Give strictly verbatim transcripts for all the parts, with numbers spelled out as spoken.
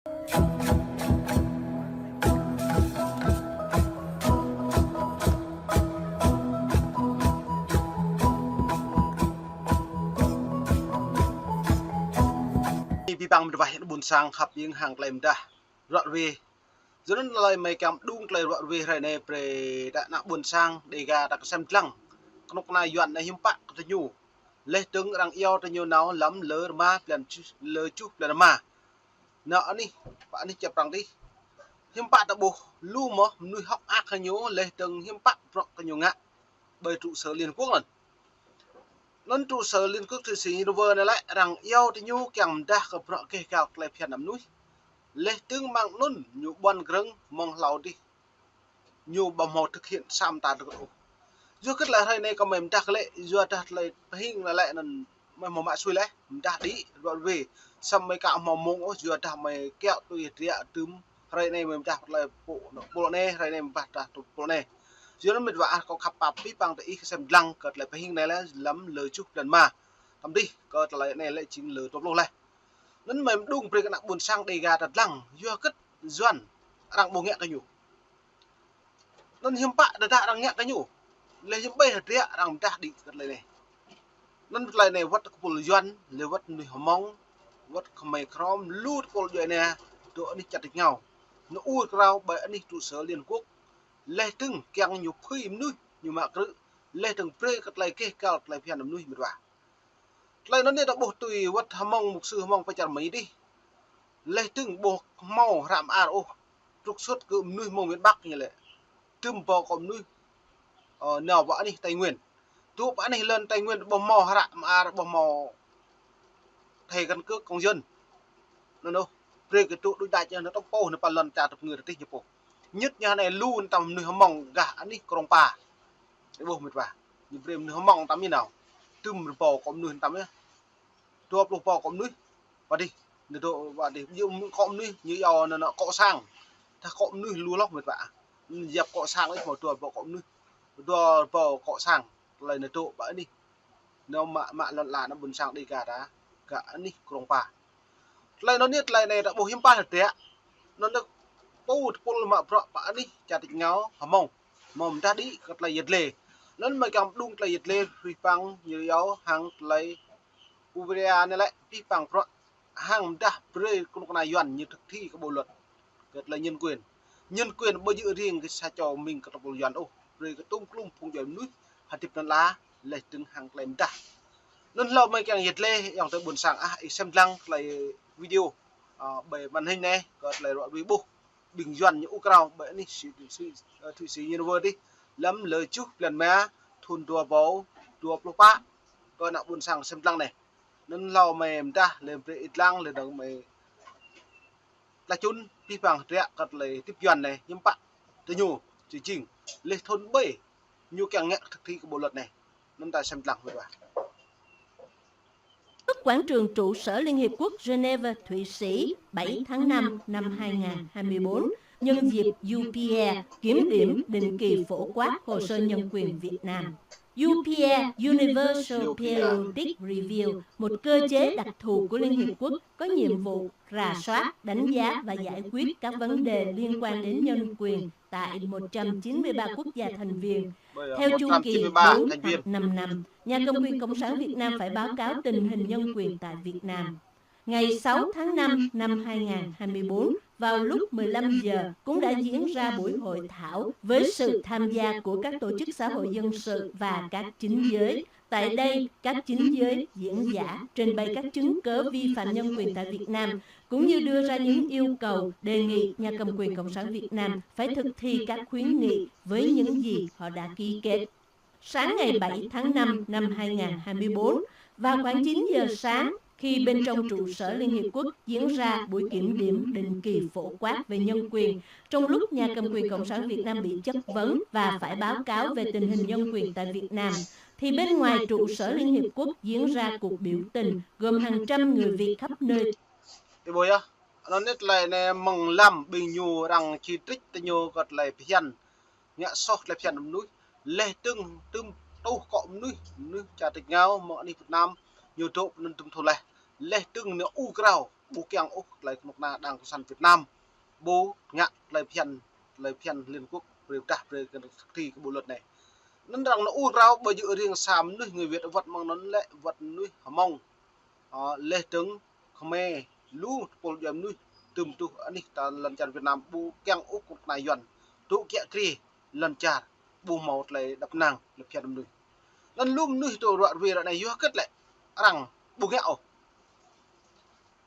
Abih bang mơnuih ƀuôn sang khăp hiam hăng tơlơi mơdah ruă ruê. Yua anŭn tơlơi mơi kiăng pơđung tơlơi ruă ruê hrơi anai brơi ta ană ƀuôn sang Dêga ta kơsem lăng. Kơnuk kơna Yuan anai hiư̆m pă kơ gơñu. Laih dơ̆ng arăng iâu gơñu nao lăm lơ rơma blan, lơ tơjuh blan rơma. Nao anih, pơ anih čar Prăng adih. Hiư̆m pă ta ƀuh lu mơ̆ mơnuih hơ̆k mơak kơ gơñu, laih dơ̆ng hiư̆m pă bruă gơñu ngă ƀơi trụ sở Liên Quốc anŭn. Anŭn trụ sở Liên Quốc Thụy Sĩ Geneva anai lĕ arăng iâu gơñu kiăng mơdah kơ bruă gêh gal tơlơi phiăn mơnuih. Laih dơ̆ng mơ̆ng anŭn ñu ƀuăn grơ̆ng mơ̆ng hlâo adih ñu ƀu hmâo thực hiện sa mơta tơgŭ ôh. Yua hơget lĕ hrơi anai kâo mơi mơdah kơ lĕ, yua dah tơlơi pơhing lĕ lĕ anŭn mơi hmâo mă sui laih, mơdah đĭ ruă ruê. Samơ̆ mơi ka hmâo mông ôh, yua dah mơi kiaŏ tui hơdră tơm hrơi anai mơi mơdah tơlơi pô, pô anai, hrơi anai mơi mơdah tơlơi pô anai. Yua anŭn mĕt wa ah kâo khăp pap abih bang tơ ih kơsem lăng kơ tơlơi pơhing anai lĕ lăm lơ tơjuh blan rơma. Tơdang adih kơ tơlơi anai lĕ jing lơ dua pluh laih. Anŭn mơi pơđung brơi kơ ană ƀuôn sang Dêga ta lăng, yua hơget Yuan arăng ƀu ngă kơ gơñu. Anŭn hiư̆m pă tơdah arăng ngă kơ gơñu. Laih hiư̆m ƀơi hơdră arăng mơdah đĭ kơ tơlơi anai. Anŭn tơlơi anai wơ̆t kơ pôl Yuan, laih wơ̆t mơnuih Hmông, wơ̆t Khmer Krom, lu tơpôl djuai anai, dŏ anih čar tač rơngiao. Ñu ur krao ƀơi anih trụ sở Liên Quốc, laih dơ̆ng kiăng ñu phưi mơnuih, ñu mă krư̆, laih dơ̆ng brơi kơ tơlơi gêh gal tơlơi phiăn mơnuih mĕt wa. Tơlơi anŭn anai ta ƀuh tui wơ̆t Hmông, mục sư Hmông pơ čar Mi adih. Laih dơ̆ng ƀu hmâo hră mơar ôh. Trục xuất kơ mơnuih mơ̆ng miền Bắc ñu lĕ. Tơm ƀâo akŏ mơnuih, ơ, nao pơ anih Tây Nguyên. Dŏ pơ anih lŏn Tây Nguyên ƀu hmâo hră mơar, ƀu hmâo thẻ căn cước công dân. Anŭn ôh, brơi kơ dŏ đôč đač ñu, ñu tŏng pô, ñu pơ lŏn čar tơpơngư tơtih ñu pô. Ñĕt ñu anai lu tơm mơnuih Hmông gah anih Krông Pa. Ih ƀuh mĕt wa. Ñu brơi mơnuih Hmông tơm ñu nao. Tơm rơbâo akŏ mơnuih tơm ñu. Dua pluh ƀâo akŏ mơnuih. Pơ adih. Ñu dŏ pơ adih. Ñu akŏ mơnuih, ñu iâu anŭn akŏ sang. Tơdah akŏ mơnuih lu hloh mĕt wa. Yap akŏ sang ih hmâo dua ƀâo akŏ mơnuih. Dua ƀâo akŏ sang. Tơlơi ñu dŏ pơ anih. Ñu mă, mă lŏn ala ană ƀuôn sang Dêga ta gah anih Krông Pa. Tơlơi anŭn anai, tơlơi anai ta ƀuh hiư̆m pă hơdră. Anŭn anai pô tơpôl mă bruă pơ anih čar tač rơngiao Hmông. Hmâo mơdah đĭ kơ tơlơi yet lê. Anŭn mơi kiăng pơđung tơlơi yet lê, hrih păng ñu iâu hăng tơlơi Uberia anai lĕ abih bang bruă hăng mơdah brơi kơnuk kơna Yuan ñu thực thi kơ bộ luật, kơ tơlơi nhân quyền. Nhân quyền ƀu djơ̆ riêng kơ sa čô mơ̆ng kơ tơpôl Yuan ôh, brơi kơ tôm klum phung djuai mơnuih hơdip lŏn ala, laih dơ̆ng hăng tơlơi mơdah. Anŭn hlâo mơi kiăng yet lê, ayŏng adơi ƀuôn sang ah, ih sem lăng tơlơi video, ơ, ƀơi màn hình anai, kơ tơlơi ruă ruê ƀuh ƀing Yuan ñu ur krao ƀơi anih Thụy Sĩ, Thụy Sĩ, ơ, Thụy Sĩ Geneva adih, lăm lơ tơjuh blan rơma, thun dua ƀâo dua pluh pă, kơ ană ƀuôn sang sem lăng anai. Anŭn hlâo mơi mơdah, laih brơi ih lăng, laih dơ̆ng mơi tla čun, abih bang hơdră kơ tơlơi hơdip Yuan anai, hiư̆m pă tơ ñu, či jing, laih thun ƀơi, ñu kiăng ngă thực thi kơ bộ luật anai. Anŭn ta sem lăng mĕt wa. Trước quảng trường trụ sở Liên Hiệp Quốc Geneva, Thụy Sĩ, bảy tháng năm năm hai ngàn hai mươi bốn, nhân dịp U P R kiểm điểm định kỳ phổ quát hồ sơ nhân quyền Việt Nam. U P R, Universal Periodic Review, một cơ chế đặc thù của Liên Hiệp Quốc có nhiệm vụ rà soát, đánh giá và giải quyết các vấn đề liên quan đến nhân quyền tại một trăm chín mươi ba quốc gia thành viên, theo chu kỳ bốn hoặc năm năm. Nhà cầm quyền Cộng sản Việt Nam phải báo cáo tình hình nhân quyền tại Việt Nam. Ngày sáu tháng năm năm hai ngàn hai mươi bốn, vào lúc mười lăm giờ, cũng đã diễn ra buổi hội thảo với sự tham gia của các tổ chức xã hội dân sự và các chính giới. Tại đây, các chính giới, diễn giả trình bày các chứng cớ vi phạm nhân quyền tại Việt Nam, cũng như đưa ra những yêu cầu, đề nghị nhà cầm quyền Cộng sản Việt Nam phải thực thi các khuyến nghị với những gì họ đã ký kết. Sáng ngày bảy tháng năm năm hai ngàn hai mươi bốn, vào khoảng chín giờ sáng, khi bên trong trụ sở Liên Hiệp Quốc diễn ra buổi kiểm điểm định kỳ phổ quát về nhân quyền, trong lúc nhà cầm quyền Cộng sản Việt Nam bị chất vấn và phải báo cáo về tình hình nhân quyền tại Việt Nam, thì bên ngoài trụ sở Liên Hiệp Quốc diễn ra cuộc biểu tình gồm hàng trăm người Việt khắp nơi. Ih ƀuh yơh, anŭn anai tơlơi anai mơ̆ng lăm ƀing ñu arăng chỉ trích tơ ñu kơ tơlơi phiăn, ngă soh tơlơi phiăn mơnuih, laih dơ̆ng tơm tuh akŏ mơnuih, mơnuih čar tač rơngiao mơ̆ng anih Việt Nam, ñu dŏ pơ anŭn tơm thun laih, laih dơ̆ng ñu ur krao ƀu kiăng ôh tơlơi kơnuk kơna Đảng Cộng sản Việt Nam ƀu ngă tơlơi phiăn, tơlơi phiăn Liên Quốc brơi pơdah brơi kơ thực thi kơ bộ luật anai. Anŭn arăng nao ur krao ƀơi jơ̆ riêng sa mơnuih người Việt wơ̆t mơ̆ng anŭn lĕ wơ̆t mơnuih Hmông. Ơ, laih dơ̆ng Khmer, lu tơpul djuai mơnuih tơm tuh anih ta lŏn čar Việt Nam ƀu kiăng ôh kơnuk kơna Yuan dŏ kiă kriê lŏn čar ƀu hmâo tơlơi đăp năng lĕ phiăn mơnuih. Anŭn lu mơnuih tŭ ruă rơwe ră anai yua hơget lĕ arăng ƀu ngă ôh.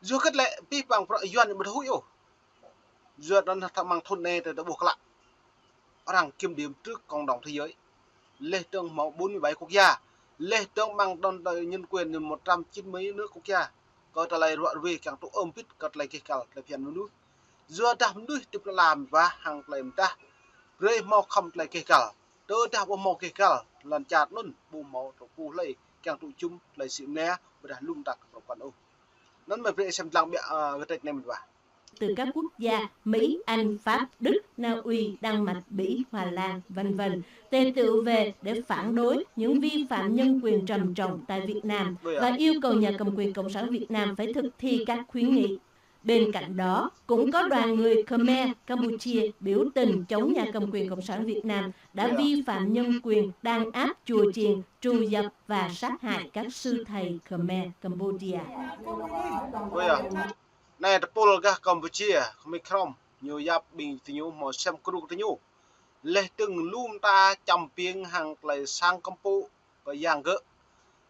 Yua hơget lĕ abih bang bruă Yuan ƀu thâo huĭ ôh. Yua anŭn tơmăng thŭn anai tơdah ƀuh klă arăng kiểm điểm trước cộng đồng thế giới. Laih dơ̆ng hmâo bốn mươi bảy quốc gia. Laih dơ̆ng mơ̆ng đòn tơ nhân quyền một trăm chín mươi nước quốc gia. Kơ tơlơi ruă rơwe kiăng tŭ ơm bit kơ tơlơi keh kăl tơlơi phiăn mơnuih. Yua dah mơnuih tip nao lam wa hăng tơlơi mơdah. Brơi hmâo khŏm tơlơi keh kăl. Tơdah ƀu hmâo keh kăl, lŏn čar anŭn ƀu hmâo tơpul hlơi kiăng tŭ jum tơlơi sĭ mơnia, ƀôdah lŭm tăk kơ prŏ păn ôh. Anŭn mơi brơi sem lăng ƀiă, ơ, wơ̆t anai mơ̆n wa. Từ các quốc gia Mỹ, Anh, Pháp, Đức, Na Uy, Đan Mạch, Bỉ, Hà Lan, vân vân, tề tựu về để phản đối những vi phạm nhân quyền trầm trọng tại Việt Nam và yêu cầu nhà cầm quyền Cộng sản Việt Nam phải thực thi các khuyến nghị. Bên cạnh đó, cũng có đoàn người Khmer, Campuchia biểu tình chống nhà cầm quyền Cộng sản Việt Nam đã vi phạm nhân quyền, đàn áp, chùa chiền, trù dập và sát hại các sư thầy Khmer Cambodia. Anai tơpul gah Campuchia, Khmer Krom, ñu yap ƀing gơñu hmâo sem kru gơñu. Laih dơ̆ng lu mơta čăm piêng hăng tơlơi sang kơmpŭ kơ yang gơ̆.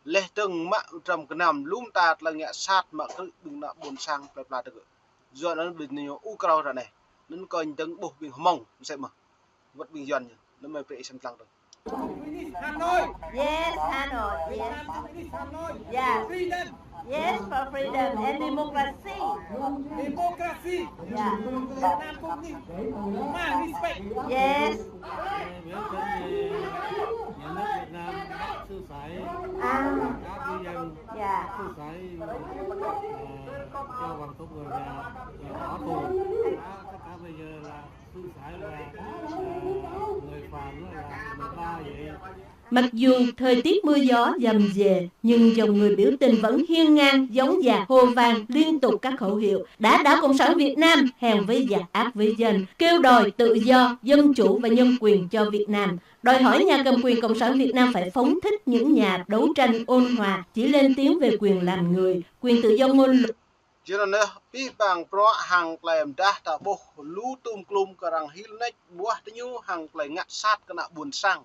Laih dơ̆ng mă dram gơnam lu mơta tơlơi ngă sat mă krư̆ ƀing ană ƀôn sang plơi pla tơ gơ̆. Yua anŭn ƀing ñu ur krao ră anai. Anŭn kơ dơ̆ng ƀuh ƀing Hmông, mơsĕ mơ̆. Wơ̆t ƀing Yuan ñu. Anŭn mơi brơi sem lăng dơ̆ng. Hanoi. Yes, Hanoi. Yes. Vietnam communist Hanoi. Yeah. Freedom. Yes, for freedom and democracy. Democracy. Yeah. Vietnam communist. Must respect. Yes. Nhà nước Việt Nam bắt sư sãi, à, các cư dân, dạ, sư sãi, ờ, cho hoàng tộc người nhà, nhà bỏ tù. Đó, tất cả bây giờ là sư sãi và, ờ, người Phạm đó là mười ba vị. Mặc dù thời tiết mưa gió dầm dề, nhưng dòng người biểu tình vẫn hiên ngang, dóng dạc, hô vang liên tục các khẩu hiệu: "Đã đảo Cộng sản Việt Nam, hèn với giặc, ác với dân", kêu đòi tự do, dân chủ và nhân quyền cho Việt Nam, đòi hỏi nhà cầm quyền Cộng sản Việt Nam phải phóng thích những nhà đấu tranh ôn hòa, chỉ lên tiếng về quyền làm người, quyền tự do ngôn luận. Yua anŭn yơh, abih bang bruă hăng tơlơi mơdah ta ƀuh lu tŭm klŭm kơ arăng hil nač ƀuah tơ ñu hăng tơlơi ngă sat kơ ană ƀôn sang.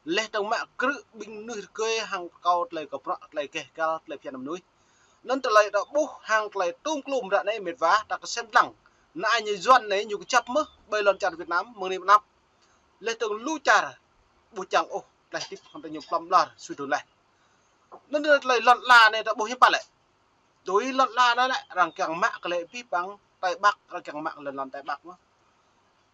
Laih dơ̆ng mă krư̆ ƀing mơnuih rơgơi hăng rơkâo tơlơi kơ bruă tơlơi keh kăl tơlơi phiăn mơnuih. Anŭn tơlơi ta ƀuh hăng tơlơi tŭm klŭm ră anai mĕt wa ta kơsem lăng. Ană ñu Yuan anai ñu kơjăp mơ̆ ƀơi lŏn čar Việt Nam mơ̆ng anai pơ anăp. Laih dơ̆ng lu čar ƀu čang ôh tơlơi hơdip hăng tơ ñu plŏm ƀlŏr sui tơlơi. Anŭn tơlơi lŏn ala anai ta ƀuh hiư̆m pă lĕ. Tui lŏn ala anai lĕ, arăng kiăng mă kơ lĕ abih bang Tây Bắc, arăng kiăng mă kơ lŏn, lŏn Tây Bắc mơ̆.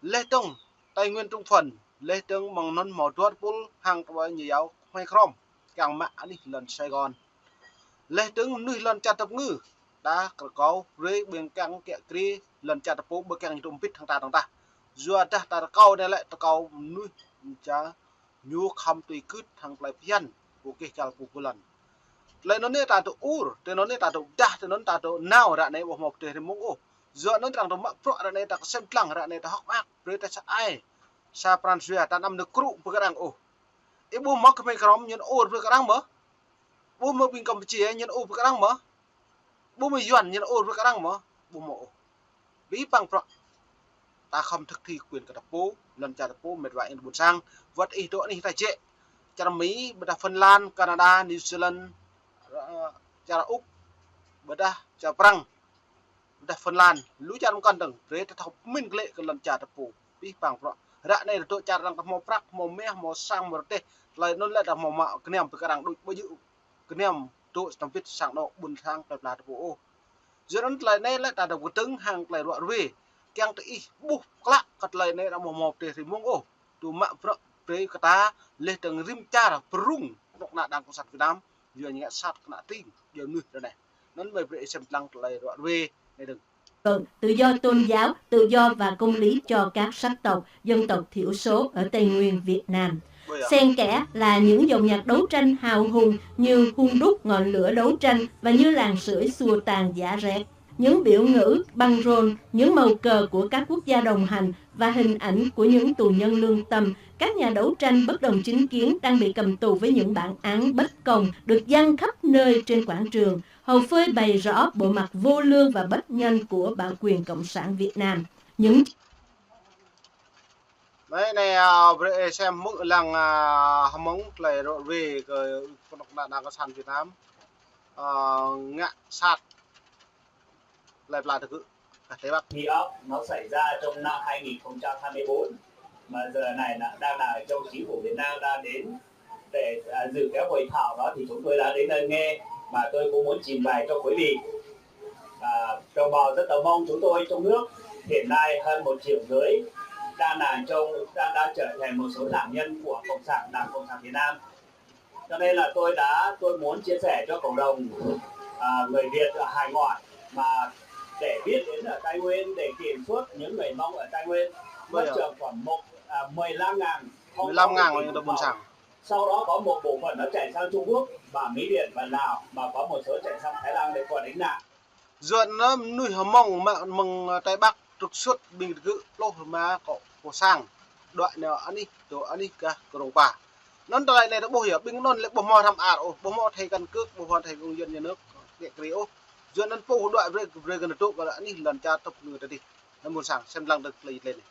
Laih dơ̆ng Tây Nguyên Trung Phần, laih dơ̆ng mơ̆ng anŭn hmâo dua tơpul hăng tơlơi ñu yua Khmer Krom, kiăng mă anih lŏn Sài Gòn. Laih dơ̆ng mơnuih lŏn čar tơpơngư, ta rơkâo brơi ƀing kiăng kiă kriê lŏn čar tơpul ƀu kiăng ñu tŭ ƀit hăng ta dơ̆ng tah. Yua dah ta rơkâo anai lĕ, rơkâo mơnuih čar ñu khŏm tui gưt hăng tơlơi phiăn pô keh kăl pô gơlăn. Tơlơi anŭn anai ta tŭ ur, tơlơi anŭn anai ta tŭ dah, tơlơi anŭn ta tŭ nao ră anai ƀu hmâo pơdơi rĭm mông ôh. Yua anŭn arăng tŭ mă bruă ră anai ta kơsem lăng ră anai ta hơ̆k mơak, brơi ta sa ai, sa pran jua ta anăm nao krŭ brơi kơ arăng ôh. Ih ƀu hmâo Khmer Krom ñu ur brơi kơ arăng mơ̆? Ƀu hmâo ƀing Campuchia ñu ur brơi kơ arăng mơ̆? Ƀu hmâo Yuan ñu ur brơi kơ arăng mơ̆? Ƀu hmâo ôh. Abih bang bruă ta khŏm thực thi quyền kơ ta pô, lŏn čar ta pô, mĕt wa ƀôn sang, wơ̆t ih dŏ anih ta jĕ. Čar Mi, ƀôdah Phần Lan, Canada, New Zealand, ơ, čar Úc, ƀôdah čar Prăng, ƀôdah Phần Lan, lu čar mơkăn dơ̆ng, brơi ta thâo pơmĭn glaĭ kơ lŏn čar ta pô, abih bang bruă. Ră anai dŏ čar arăng ta hmâo prăk, hmâo mah, hmâo sang, hmâo rơdêh, tơlơi anŭn lĕ ta hmâo mă gơnam brơi kơ arăng đôč ƀu djơ̆ gơnam dŏ tơtăm wĭt sang anŏ ƀôn sang plơi pla ta pô ôh. Yua anŭn tơlơi anai lĕ ta dŏ kơdơ̆ng hăng tơlơi ruă rơwe. Kiăng tơ ih ƀuh klă kơ tơlơi anai arăng ƀu hmâo pơdơi rĭm mông ôh. Tŭ mă bruă brơi kơ ta laih dơ̆ng rĭm čar pơrŭng kơnuk kơna Đảng Cộng sản Việt Nam. Yua ñu ngă sat kơ ană tring, yua mơnuih ră anai. Anŭn mơi brơi sem lăng tơlơi ruă rơwe anai dơ̆ng. Tự do tôn giáo, tự do và công lý cho các sắc tộc, dân tộc thiểu số ở Tây Nguyên, Việt Nam. Xen kẽ là những dòng nhạc đấu tranh hào hùng như hun đúc ngọn lửa đấu tranh và như làn sưởi xua tan giá rét. Những biểu ngữ, băng rôn, những màu cờ của các quốc gia đồng hành và hình ảnh của những tù nhân lương tâm, các nhà đấu tranh bất đồng chính kiến đang bị cầm tù với những bản án bất công được giăng khắp nơi trên quảng trường, hầu phơi bày rõ bộ mặt vô lương và bất nhân của bạo quyền Cộng sản Việt Nam. Những Anai, anai, a, brơi ih sem hmư̆ lăng, a, hmư̆ tơlơi rŏ ruai kơ kơnuk kơna Đảng Cộng sản Việt Nam, a, ngă sat tơlơi pla tơgŭ kơ Tây Bắc. Thì đó, nó xảy ra trong năm hai nghìn không trăm hai mươi bốn, mà giờ này là đang là trong chính phủ Việt Nam đã đến để, à, dự cái hội thảo đó thì chúng tôi đã đến đây nghe, mà tôi cũng muốn trình bày cho quý vị. À, đồng bào dân tộc Mông chúng tôi trong nước hiện nay hơn một triệu người đang là trong, đang, đã trở thành một số nạn nhân của Cộng sản, Đảng Cộng sản Việt Nam. Cho nên là tôi đã, tôi muốn chia sẻ cho cộng đồng, à, người Việt ở hải ngoại mà để biết đến ở Tây Nguyên để kiểm soát những người Mông ở Tây Nguyên. Mất Bây giờ chậm khoảng một, à, mười lăm ngàn, không mười lăm ngàn có người ta buôn sang. Sau đó có một bộ phận nó chạy sang Trung Quốc và Mỹ Điện và Lào, mà có một số chạy sang Thái Lan để qua lánh nạn. Yuan anŭn mơnuih Hmông mă mơ̆ng Tây Bắc trục xuất ƀing tơgŭ pluh rơma kơ pô sang. Đuaĭ nao anih, dŏ anih gah kơ rông pa. Anŭn tơlơi anai ta ƀuh yơh, ƀing anŭn lĕ ƀu hmâo hrăm ar ôh, ƀu hmâo thẻ căn cước, ƀu hmâo thẻ công dân nhà nước, ƀiă kơ rĭ ôh. Yuan anŭn pô đuaĭ brơi, brơi kơ anŭn dŏ kơ anih lŏn čar tŭp ngư ta dih. Anŭn ƀôn sang, sem lăng tơlơi tơlơi anai.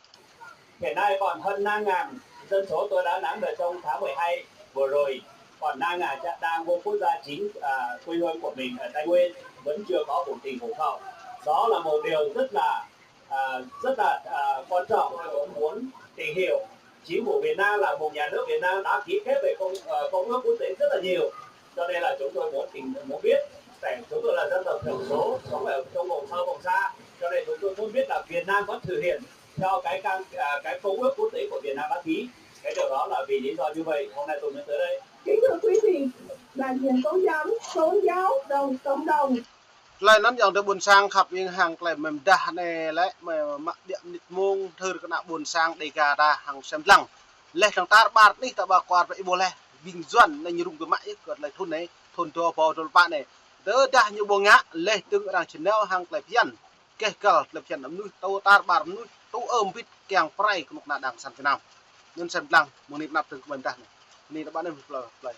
Hiện nay còn hơn năm ngàn dân số, tôi đã nắm được trong tháng mười hai vừa rồi, còn năm ngàn chắc đang vô quốc gia chính, à, quê hương của mình ở Tây Nguyên, vẫn chưa có ổn định hộ khẩu. Đó là một điều rất là, à, rất là, à, quan trọng. Tôi cũng muốn tìm hiểu, chính phủ Việt Nam là một nhà nước Việt Nam đã ký kết về công, à, công ước quốc tế rất là nhiều. Cho nên là chúng tôi muốn tìm, muốn biết, tại chúng tôi là dân tộc thiểu số, sống ở trong vùng sâu vùng xa, cho nên chúng tôi muốn biết là Việt Nam có thực hiện theo cái căn, à, cái công ước quốc tế của Việt Nam đã ký. Cái điều đó là vì lý do như vậy, hôm nay tôi mới tới đây. Kính thưa quý vị, đại diện tôn giáo, tôn giáo, đồng, cộng đồng. Tơlơi anŭn yơh tơ ƀôn sang khăp ing hăng tơlơi mơ̆ng dah anai lĕ mơ̆ mă ƀiă mơnit mông thâo kơ ană ƀôn sang Đêga ta hăng sem lăng. Leh tơ̆ng tar ƀar anih ta ƀă kuar pơ ih ƀuh leh, ƀing Yuan anai ñu rŭng tơ mă ih kơ tơlơi thun anai, thun dua rơbâo dua pluh pă anai. Tơdah ñu ƀu ngă, leh tơ̆ng arăng čơnao hăng tơlơi phiăn. Keh kăl tơlơi phiăn mơnuih, tơ̆ tar ƀar mơnuih, tơ̆ ơm bit kiăng pơrai kơnuk kơna Đảng Cộng sản Việt Nam. Anŭn sem lăng, mơ̆ng anai pơnăp tơ̆ng kơ ƀing dah anai. Anai ta ƀă anai plơi, plơi.